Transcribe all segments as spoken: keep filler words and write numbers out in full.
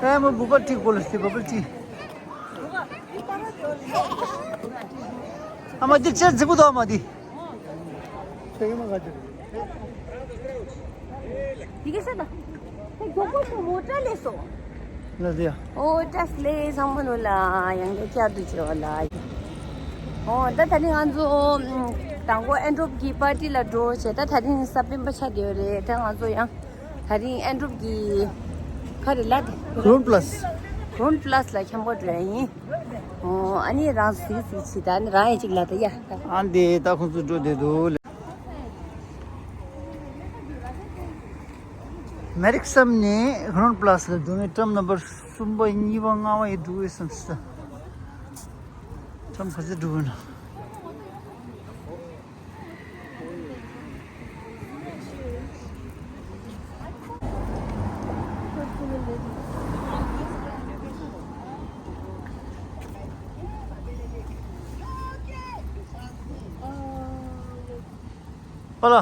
ཨ་མ་བུ་པ་ཏི་གོ་ལ་སི་བུ་པ་ཏི། ཨ་མ་འདི་ཅེར་རྫིག་པོ་འདུག་ཨ་མ་འདི། འདི་ག་ས་ད། ཧེ་མགྱོགས་པོ་ཞིག་མོ་ཊ་ལས་སོ། ལ་དེ་ཡ། ཨོ་ཊ་ལས་ཚང་མ་ནོ་ལ་ཡང་གི་བསྐྱར་དུ་བྱེད་པ་ལ། ཨོ་ད་ད་ནི་ང་ཚོ་དང་པོ་ཨེན་ཌོབ་ཀྱི་པར་ཏི་ལ་འགྲོ་བྱས། ད་ད་རིང་ས་སྤེན་པ་ཆགས་བསྡད་ཡོད་རེད། ད་ང་ཚོ་ཡང་། ད་རིང་ཨེན་ཌོབ་ཀྱི་ག་རེ་ལ་དེ། ཁོ་རོན་པ་ལ་སི། ཁོ་རོན་པ་ལ་སི་ལ་འཁྱམ་པོ་འགྲོ་ཡ་ཡིན། ཨོ་ཨ་ནི་རང་སུ་སུ་ཆི་ད་ནི་རང་ཡ་གཅིག་ལ་ད་ཡ། ཨ་འདི་ད་ཁོང་ཚོ་འགྲོ་བསྡད་འདུག་ལ། མེ་རིག་སམ་ནས་ཁོ་རོན་པ་ལ་སི་ལ་འགྲོ་ནས་ཊམ་ནམ་བར་གསུམ་པ་གཉིས་པ་ལྔ་པ་ཡི་འགྲོ་བའི་སམ་སི། ཊམ་ག་ཚོད་འགྲོ་གི་ན། པ་ལ།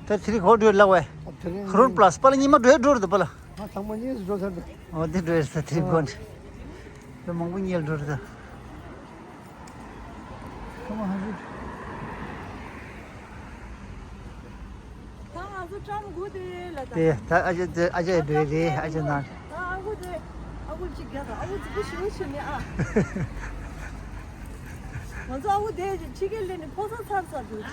ད་དེ་རིང་གོ་འགྲོས་ལགས་བས། ཨ་དེ་རིང་ཁོ་རོན་པ་ལ་སི་པ་ལ་ཉི་མ་འགྲོས་འགྲོ་རེད་པ་ལ། ང་ཚང་མ་གཉིས་སུ་འགྲོ་ཚར་འདུག་ཨོ་དེ་འགྲོས་ད་དེ་རིང་གོ་འགྲོས། ད་མང་པོ་གཉིས་ལ་འགྲོ་རེད་ད། ཁ་མ་ཧ་ཟིག་ད་ང་ཚོ་ཀྲམ་དགུ་དེ་ལ་ད། དེ་ད་ཨ་ཅེ་དེ་ཨ་ཅེ་འགྲོས་རེད་ཨ་ཅེ་ན། ད་ཨ་ཁུ་དེ་ཨ་ཁུ་གཅིག་རྒྱག་ད་ཨ་ཁུ་ཙི་གུ་ཞུ་ཞུ་ནི་ཨ། ང་ཚོ་ཨ་ཁུ་དེ་ཕྱི་རྒྱལ་ལས་ནི་ཕོ་གསར་ཚར་ཚར་འདུག་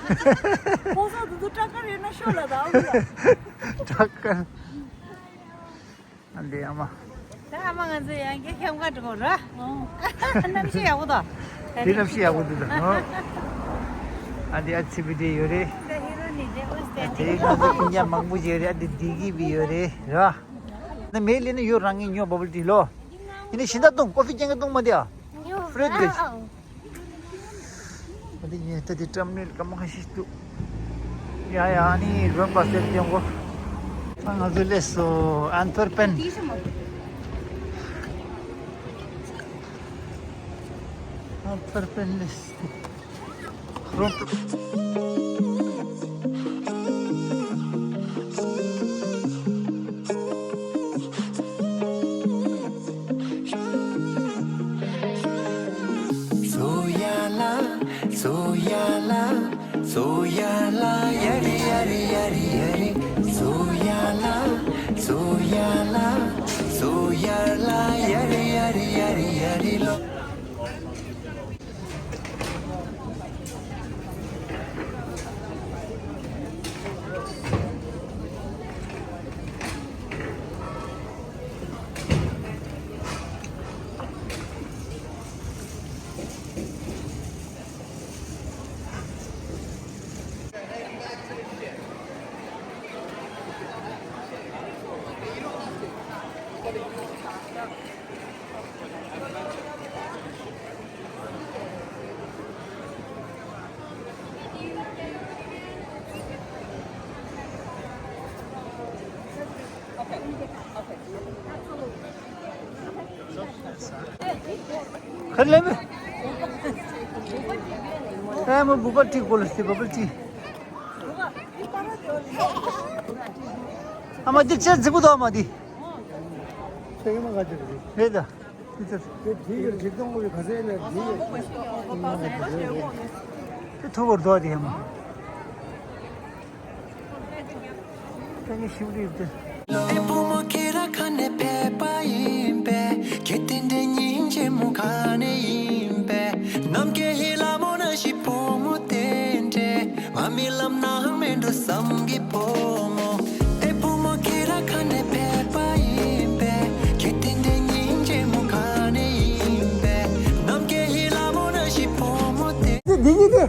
ཕོ་གསར་དེ་ཚོ་སྐྲ་དཀར་ཡོད་ན་ཤོག་ལ་ད་ཨ་ཁུ་ལ། སྐྲ་དཀར། ཨ་འདི་ཨ་མ། ད་ཨ་མ་ང་ཚོ་ཡང་སྐྱེ་ཁྱམ་ཁ་འགྲོ་ར། གནམ་གཤིས་ཡག་པོ་དང་། དེ་གནམ་གཤིས་ཡག་པོ་འདུག་ད། ཨ་འདི་ཨ་ཚི་བི་དེ་ཡོད་རེད། ད་ཧི་རོ་ནི་དེ་ཨོ་སྟེ། དེ་ང་ཚོ་སྤུན་ཀྱག་མང་པོ་ཡོད་རེད། ཨ་འདི་བདེ་སྐྱིད་པི་ཡོད་རེད་ར། ནི་མེད་ལས་ནི་ཡོད་རང་ངས་ཉོ་བ་བུ་དེ་ལོ། ཡིན་ནི་ཤིན་ཏུ་བཏུང་ཀོ་ཧྥི་སྐྱེན་གི་བཏུང་མ་དེ་ཨ། ཕྲེད་གི། ཨ་འདི་ངས་ད་འདི་ཀྲམ་ནས་སྐར་མ་ཁ་ཤས་འདུག་ཡ་ཡ་ཨ་ནི་རོན་པ་སེལ་ཏེ་ཡོང་གོ་ཨ་ང་ཚོ་སླེབས་སོང་ཨན་ཐོར་པན། ཨན་ཐོར་པན་སླེབས་སོང་། རོན་པ། ཁར་ལེབ། ཨ་མ་བུ་པ་ཏི་གོ་ལ་སི་བུ་པ་ཏི། ཨ་མ་འདི་ཅེར་རྫིག་པོ་འདུག་ཨ་མ་འདི། ཁྱེད་ཀྱི་མ་ག་ཅེར་རེད། རེད་ད། དེ་དེ་ཡོད་ཅིག་གཏོང་དགོས་ག་ཚད་ལས་དེ་ཡོད། དེ་ཐུག་བར་དོ་དེ་ཡང་། ཁྱེད་ཀྱི་ཞིབ་རིབ་དེ། ཨེ་བུ་མོ་ཁྱེད་རང་ག་ནས་ཕེབས་པ་ཡིན་པས། ཁྱེད་དེ་འདྲའི་སྙིང་རྗེ་མོ་ག་ནས་ཡིན་པས། ནམ་མཁའི་ལྷ་མོ་ནང་བཞིན་བུ་མོ་དེ་འདྲས། ང་མི་ལམ་ནང་མེད་འགྲོ་བསམ་གི་བུ་མོ། ཨེ་བུ་མོ་ཁྱེད་རང་ག་ནས་ཕེབས་པ་ཡིན་པས། ཁྱེད་དེ་འདྲའི་སྙིང་རྗེ་མོ་ག་ནས་ཡིན་པས། ནམ་མཁའི་ལྷ་མོ་ནང་བཞིན་བུ་མོ་དེ། འདི་འདི་གི་དེ།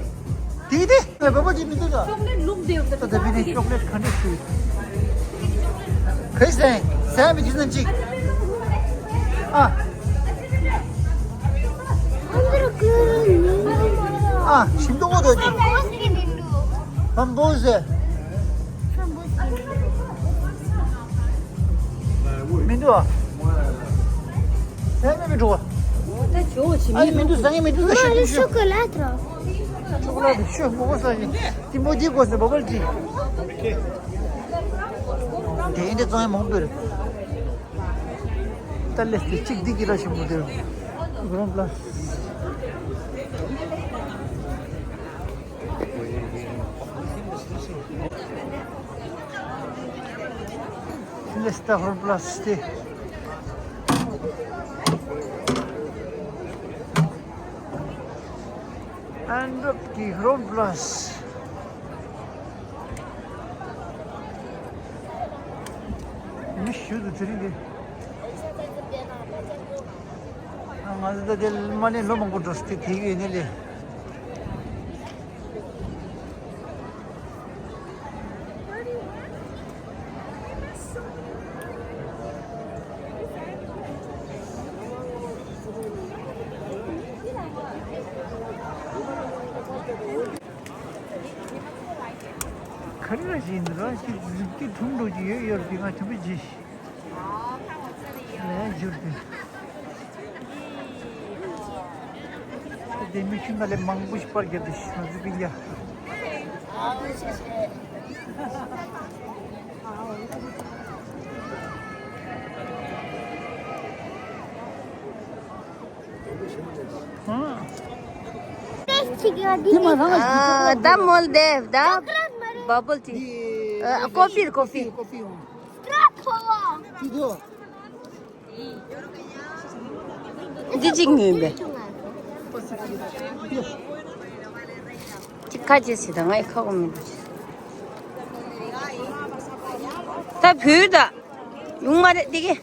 འདི་གི་དེ། ཨེ་བུ་མོ་འདི་མི་འདུག་ད། ཅོག་ལེ་ཊི་ལུག་འདི་ཡོད་ད། ད་ད་བི་ནི་ཅོག་ལེ་ཊི་ག་འདྲ་ཞིག་ག་རེ་ཟེར། ཟ་མི་འདི་ཙམ་ཅིག་ཨ། ཨ། ཞིམ་མདོག་པོ་འདུག་ཅིག་བམ་པོ་ཟེར། མི་འདུག་ཨ། ཟ་མི་མི་འགྲོ་བ། ད་ཇོ་བོ་ཆེ་ཨ་ནི་མི་འདུག་ཟ་ངེས་མི་འདུག་ད་ཤོད་ཤོད། ཤོག་ལ་དེ་ཤོད་མོ་གོ་ས་ཞིག་ཏི་མོ་དེ་གོ་ས་བ་བལ་ཏི། དེ་འདྲ་བཙོང་ཡ་མང་པོ་རེད། ད་ལས་དེ་གཅིག་འདི་གི་ར་ཞིམ་པོ་དེ། Grand Place། ལས་ད་Grand Place་དེ། ཨན་རོབ་ཀྱི་Grand Place། མི་ཞུ་དུ་དེ་རིང་དེ། ང་ཚོ་ད་དེ་མ་ནས་ལོ་མང་པོ་འགྲོ་སྟེ་དེ་ཡོད་ནས་ལས། ག་རེ་ར་ཞིག་ཡིན་འདུག་ར་ཞིག་ལུག་ཀི་དྲུང་འགྲོ་གི་ཡོད་ཡོད་རེད། ང་དྲན་པ་བརྗེད་ཤི། ལས་འཇུར་དེ། དེ་མི་ཤུན་པ་ལས་མང་པོ་ཞིག་པར་རྒྱབ་དེ་ཤི་ང་ཚོ་པིན་རྒྱ། ད་མོལ་དེབ་ད་བ་བལ་ཊི། ཀོ་ཕི་ཀོ་ཕི། འདི་གཅིག་ཉོས་པས། ཅི་ཁ་ཅེས་ཟེར་ད་ང་ཡི་ཁ་གོ་མི་འདུག་ད་བུ་ད་ཡོང་མ་རེད་འདི་གི།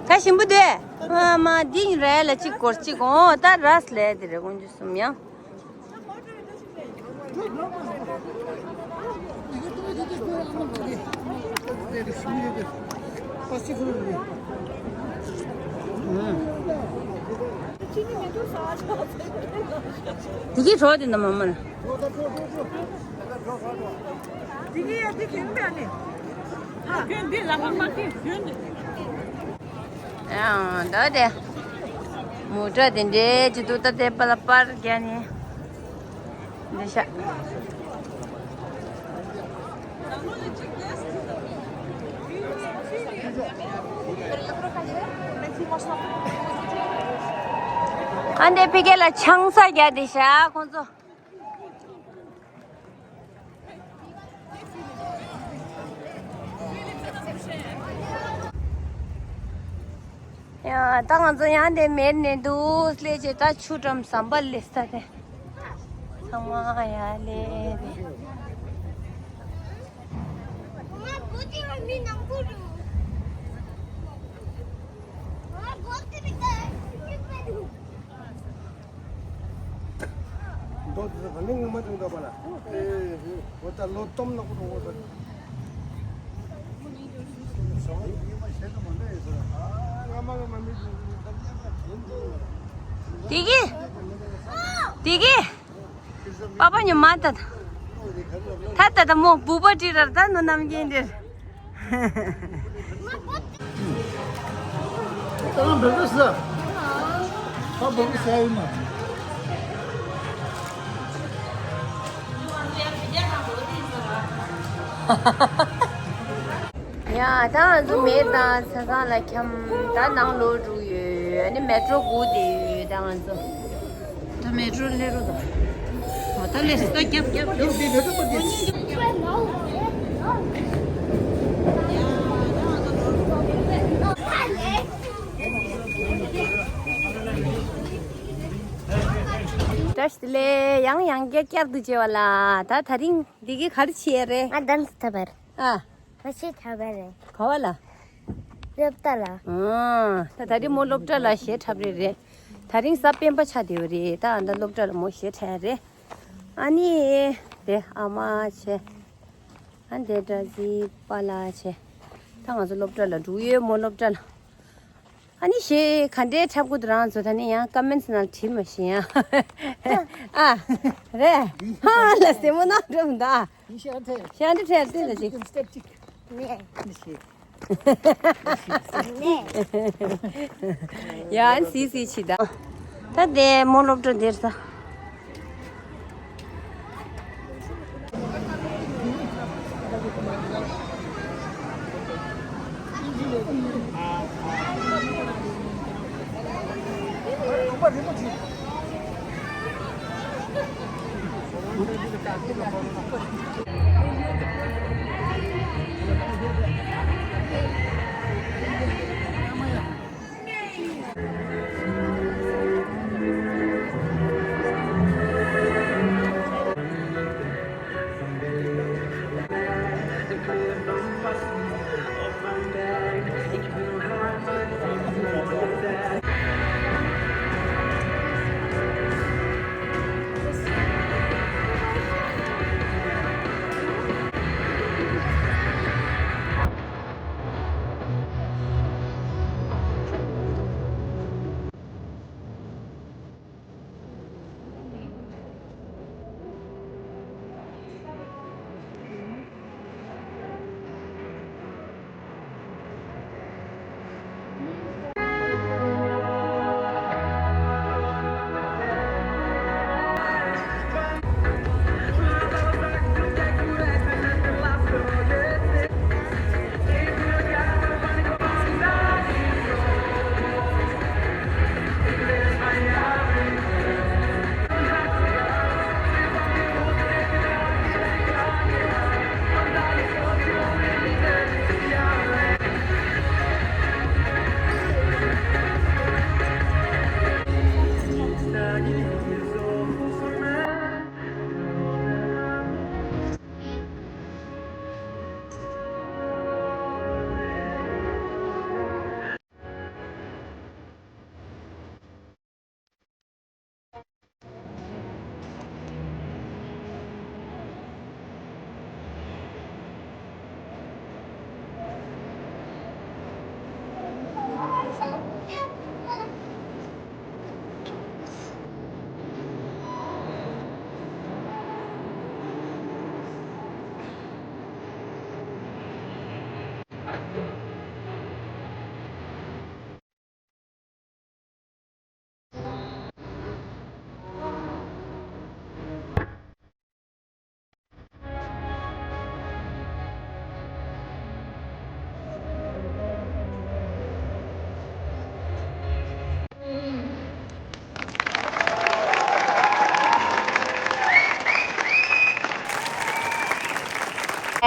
ད་ཞིམ་པོ་འདུག་ཨ་མ་འདི་ར་ལ་གཅིག་སྐོར་གཅིག་འོ་ད་རས་ལས་དེ་རེད་དགོན་རྒྱུ་གསུམ་ཡང་། དེ་གི་གྲོགས་དེ་འདྲ་མ་མ་ལ། དེ་གི་ཡ་དེ་གན་པ་ནི། ཨ་གན་འདི་ལ་མ་མ་གན་གན་འདི། ཡང་ད་དེ། མོ་ཊ་དེ་འདྲའི་ཅི་ཏུ་ཏ་དེ་པ་ལ་པར་རྒྱ་ནི། འདི་ཤ། ཨ་འདི་ཕི་གེ་ལ་ཆང་ས་རྒྱ་དེ་ཤ་ཁོང་ཚོ། ཡ་ད་ང་ཚོ་ཡང་དེ་མེད་ནས་འདུག་སླེ་ཆེ་ད་ཆུ་འགྲམ་ཟམ་པ་ལེ་ས་དེ་ཚང་མ་ཡ་ལེ་དེ། མདོ་དེ་ཚོ་ག་ནས་ངོ་མ་དྲན་འདོད་པ་ལ། ཨེ་ཧེ། འོ་ད་ལོ་སྟོང་ནག་པོ་འགྲོ་འོ་ད། དེ་གི། དེ་གི། པ་པ་ཉི་མ་ད། ད་ད་ད་མོ་བུ་པ་ཏི་རར་ད་ནོ་ནམ་རྒྱུན་དེར། ད་རང་བོད་པ་ཟ། ད་བོད་པ་ཟ་ཡོད་མ། ཡ་ད་ང་ཚོ་མེད་དང་ས་སང་ལ་འཁྱམ་ད་ནང་ལོག་འགྲོ་ཡོད། ཨ་ནི་མེ་ཊྲོ་སྒུག་བསྡད་ཡོད་ད་ང་ཚོ། ད་མེ་ཊྲོ་སླེབས་རོགས་དང་། འོ་ད་སླེབས་སོང་། ད་རྒྱབ་རྒྱབ་རྒྱབ། བཀྲ་ཤིས་བདེ་ལེགས། ཡང་ཡང་བསྐྱར་བསྐྱར་དུ་མཇལ་བ་ལ། ད་ད་རིང་འདི་གི་ག་རེ་བྱེད་ཡས་རེད། ང་དཱན་སི་འཁྲབ་པ་རེད། ཨ། ང་གཞས་འཁྲབ་པ་རེད། ག་བ་ལ། སློབ་གྲྭ་ལ། ཨང་། ད་ད་རིང་མོ་སློབ་གྲྭ་ལ་གཞས་འཁྲབ་རེས་རེད། ད་རིང་གཟའ་སྤེན་པ་ཆགས་བསྡད་ཡོད་རེད། ད་ཨ་ད་སློབ་གྲྭ་ལ་མོ་གཞས་འཁྲབ་རེད། ཨ་ནི། དེ་ཨ་མ་བྱས། ཨ་དེ་འདྲ་ཟིག་པཱ་ལགས་བྱས། ད་ང་ཚོ་སློབ་གྲྭ་ལ་འགྲོ་ཡོད་མོ་སློབ་གྲྭ་ལ། ཨ་ནི་གཞས་ག་འདྲའི་འཁྲབ་དགོས་འདུག་རང་ཚོ་ད་ནི་ཡང་ཀོ་མེན་ཊི་ནང་བྲིས་མ་ཤེས་ཡ། ཨ། རེད། ཧ་ལ་སེ་མོ་ནང་འགྲོ་མི་འདུག་ཨ། ཡིན་ཤེས་ཨ་འཐད། ཤ་འདི་འཕྲལ་ལྟོས་ལ་ཅིག་ཤེས་ཨ་འཐད། ཤེས། ཡ་སི་སི་ཆི་ད། ད་དེ་མོ་སློབ་གྲྭ་འདིར་ད།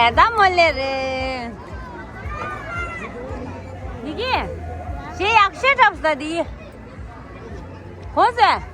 ཨེ་ད་མོ་ལེ་རེད། ཡི་གེ་ཞེ་ཡག་ཤོས་གྲབས་ས་དེ་གོ་ཟེ།